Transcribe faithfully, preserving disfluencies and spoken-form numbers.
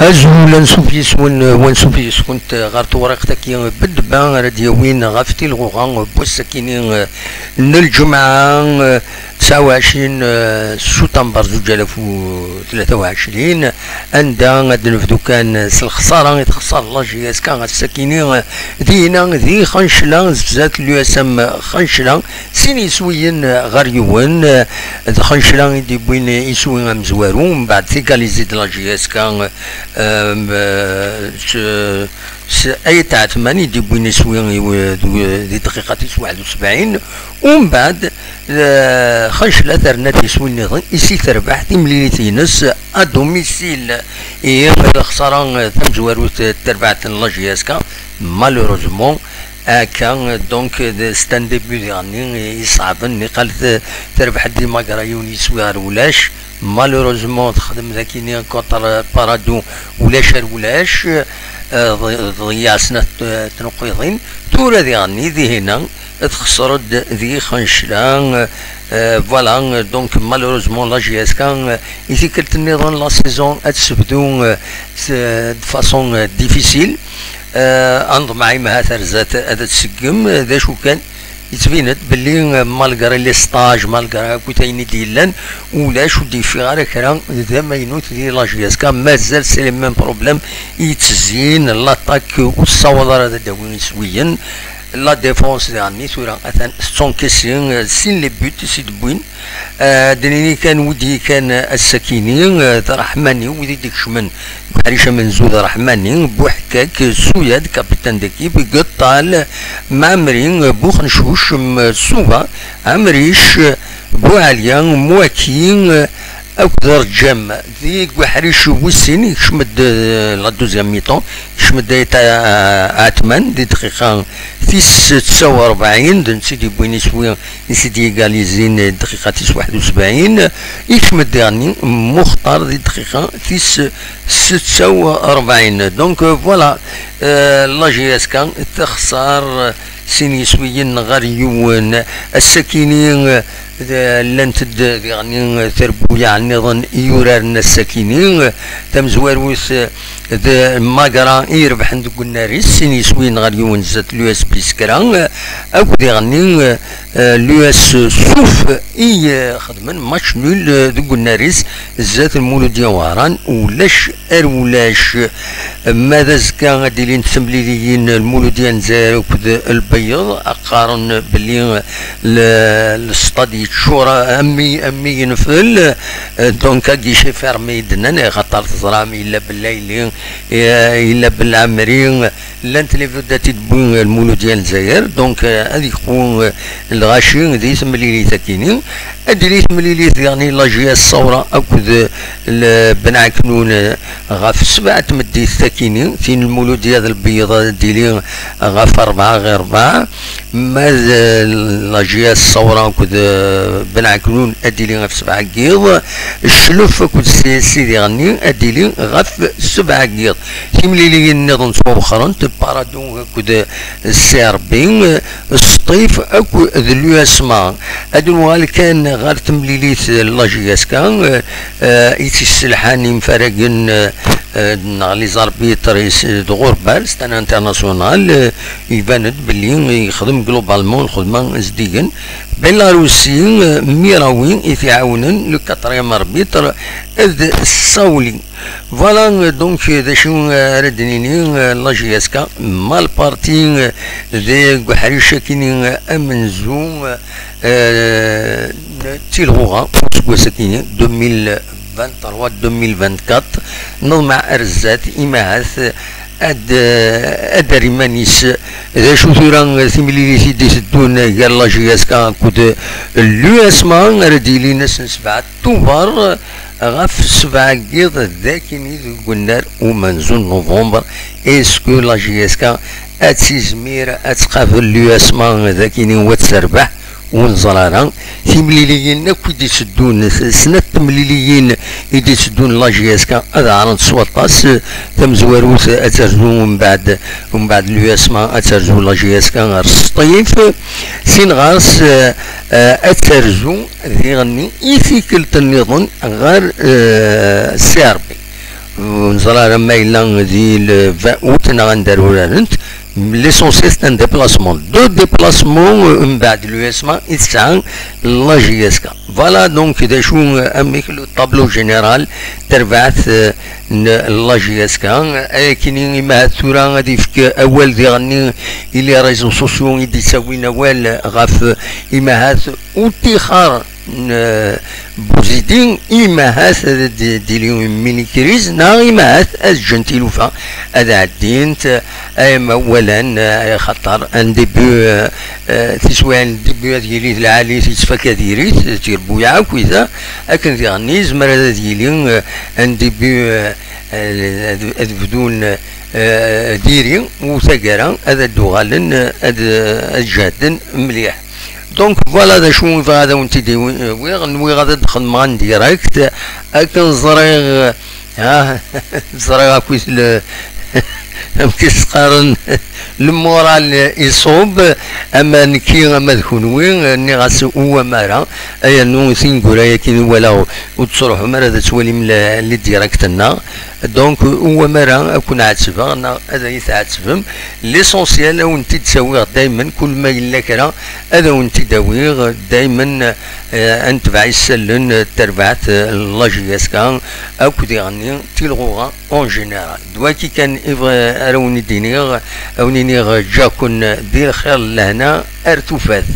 Azul, ansuf yes-wen, wansuf yes-kent ɣer tewriqt-agi n ddba ara d-yawin ɣef tilɣuɣa n wass-akini n lǧemɛa, tesɛa u ɛecrin september zuǧ alaf u tlata u ɛecrin, anda ad d-nebdu kan s lexṣara i texṣar la J S K ass-akini dinna di Xancla, zdat l'U S M Xancla, sin yiswiyen ɣer yiwen. D Xancla i d-yewwin iswi amezwaru, mbeɛd tégalisée de la J S K, em, s, s Ayt Ɛetman i d-yewwin iswi i, di dqiqa tis waḥed u sebɛin, umbeɛd, eh, Xancla terna-d iswi nniḍen i si terbeḥ timlilit-ines à domicile. Ihi lexṣara tamezwarut n terbaɛt n la J S K, malheureusement, akka, donc, d, c'est un début diɣenni iṣeɛben, niqal t-, terbeḥ-d di Magra yiwen yiswi ɣer ulac. Malheureusement, texdem dagini contre Paradou, ulac ar ulac, eh, ḍ-, tḍeyyeɛ snat, eh, tnuqiḍin. Tura diɣenni, dihina, txesser-d di Xancla, eh, voilà, donc, malheureusement, la J S K, eh, i tikkelt nniḍen, la saison ad tebdu, eh, s-, de façon, eh, difficile. Eh, ad neḍmeɛ imahat ar zdat ad tseggem, eh, d acu kan, yettbin-d belli, eh, malgré les stages, malgré akk ayen i d-yellan, ulac ur d-yeffiɣ ara kra d amaynut di la J S K, mazal c'est le même problème i yettezzin, l'attaque ur tessawaḍ ara ad d-tawi iswiyen, la défense diɣenni tura atan tettunkisin, eh, sin les buts i d-wwin. Eh, ad d-nini kan wid yekkan ass-akini, eh, d Raḥmani, wid i d-ikecmen deg uḥric amenzu d Raḥmani, Buḥkak, Suyad, capitaine d'équipe, Geṭṭal, Mɛemri, Buxencuc, M-, Suba, Ɛemric, Buɛalya, Mwaki, eh, akked Rǧam. Deg uḥric wis sin ikcem-d, eh, la deuxième mi-temps, ikcem-d Ayt Ɛetman di dqiqa tis setta u rebɛin, d netta i d-yewwin iswi i s-id-yegalizin dqiqa tis waḥed u sebɛin, ikcem-d diɣenni Muxtar di dqiqa tis setta u rebɛin. Donc, euh, voilà, euh, la J S K texṣer, euh, sin yiswiyen ɣer yiwen. Ass-akini, euh, d-, llant-d diɣenni terbuyaɛ nniḍen i yuraren ass-akini. Tamezwarut, euh, d Magra i irebḥen deg unnar-is, sin yiswiyen ɣer yiwen zdat l'U S B Skra, akked diɣenni, euh, l'U S Suf i, euh, xedmen match nul, euh, deg unnar-is zdat Lmuludya Wehran, ulac ar ulac. Ma d azekka ad d-ilint temliliyin Lmuludya n Lezzayer akked Lbeyyeḍ, qqaren belli le, le stade yeččur am, am yenfel, euh, donc à guichet fermé i d-nnan, axaṭer teẓram yella Bellayli, euh, yella Belɛemri, llant les vedettes i d-tewwi Lmuludya n Lezzayer, donc, euh, ad yekfu, euh, lɣaci di temlilit-akini. Ad d-tili temlilit diɣenni la J S Ṣawra akked, euh, le, Ben Ɛeknun, euh, ɣef sebɛa n tmeddit-akini, tin Lmuludya d Lbeyyeḍ ad d-tili ɣef rebɛa ɣir rebɛa. Ma d, eh, la J S Ṣawra akked, eh, Ben Ɛeknun ad d-tili ɣef sebɛa n yiḍ, Ccluf akked C S C diɣenni ad d-tili ɣef sebɛa n yiḍ. Timliliyin nniḍen ttwawexxrent, Paradou akked, eh, C R B, eh, Sṭif akked l'U S M A. Ad nuɣal kan ɣer temlilit, eh, la J S K, eh, eh, i tt-isselḥan imfaragen, eh, eh, neɣ les arbitres is-, d ɣurbal, c'est un international, eh, iban-d belli yexdem globalement lxedma zeddigen. Belarusi, eh, Mirawi i t-iɛawnen, le quatrième arbitre, eh, d Sauli. Voilà, eh, donc, eh, d acu, eh, ara d-nini, eh, la J S K, mal parti, eh, deg uḥric akini, eh, amenzu, eh, eh, d tilɣuɣa useggas akini, deux mille vingt-trois deux mille vingt-quatre, neḍmeɛ ar zdat, imahat ad, ad d-terr iman-is. D acu tura timlilit i d-iteddun gar la J S K akked l'U S M A ara d-yilin ass n sebɛa Tubeṛ ɣef sebɛa n yiḍ d akini deg unnar umenzu n November? Est-ce que la J S K ad tizmir ad tqabel l'U S M A d akini u ad terbeḥ? Ur neẓri ara. Timliliyin akk i d-iteddun, s-, snat temliliyin i d-iteddun la J S K ad ɛrent s waṭas. Tamezwarut ad terzu mbeɛd, mbeɛd l'U S M A ad terzu la J S K ɣer Sṭif. Sin ɣer-s, eh, eh, ad terzu diɣenni i tikkelt nniḍen ɣer, eh, C R B. Ur neẓri ara ma yella di le vingt août neɣ anda ara urarent. L'essentiel, c'est un déplacement. Deux déplacements, euh, mbeɛd l'U S M A i tesɛa la J S K. Voilà, donc, d acu, euh, amek le tableau général, terbaɛt, euh, n la J S K. Ayakini, imahat tura ad ifk awal diɣenni i les réseaux sociaux i d-ittawin awal ɣef, euh, imahat utixar n, euh, Buzidi, imahat ad d-, d-ili mini crise, neɣ imahat ad ǧǧent tilufa ad ɛeddint, ay ma walan, ay xaṭer un début, euh, euh, tiswiɛin n début ad yili d lɛali, tettfaka diri-t, tirebbuyaɛ akk, akken diɣenni yezmer ad, ad yili, euh, un début, euh, euh, ad, ad bdun, euh, diri, u taggara ad, ad d-uɣalen, euh, ad, ad jehden mliḥ. Donc, voilà d acu i bɣiɣ ad awen-t-id-awiɣ. Nwiɣ ad d-xedmeɣ en direct, akken ẓriɣ, ah, ẓriɣ akkit le, amek i s-qqaren, le moral iṣub, ama nekki, ama d kunwi, nniɣ-as uwamara, ay rnu tineggura-yagi i walaɣ ur tettruḥum ara ad twalim le, le direct-nneɣ. Donc, uwamara ad ken-ɛettbeɣ neɣ ad iyi-tɛettbem. L'essentiel, ad awen-t-id-ttawiɣ daymen, kul ma yella kra, ad awen-t-id-awiɣ daymen, eh, ad netbeɛ isallen, eh, terbaɛt, eh, la J S K, akk diɣenni tilɣuɣa en général. D waki kan i bɣiɣ ara wen-id-iniɣ, ad wen-iniɣ ǧǧaken di lxir, lehna, ar tufat.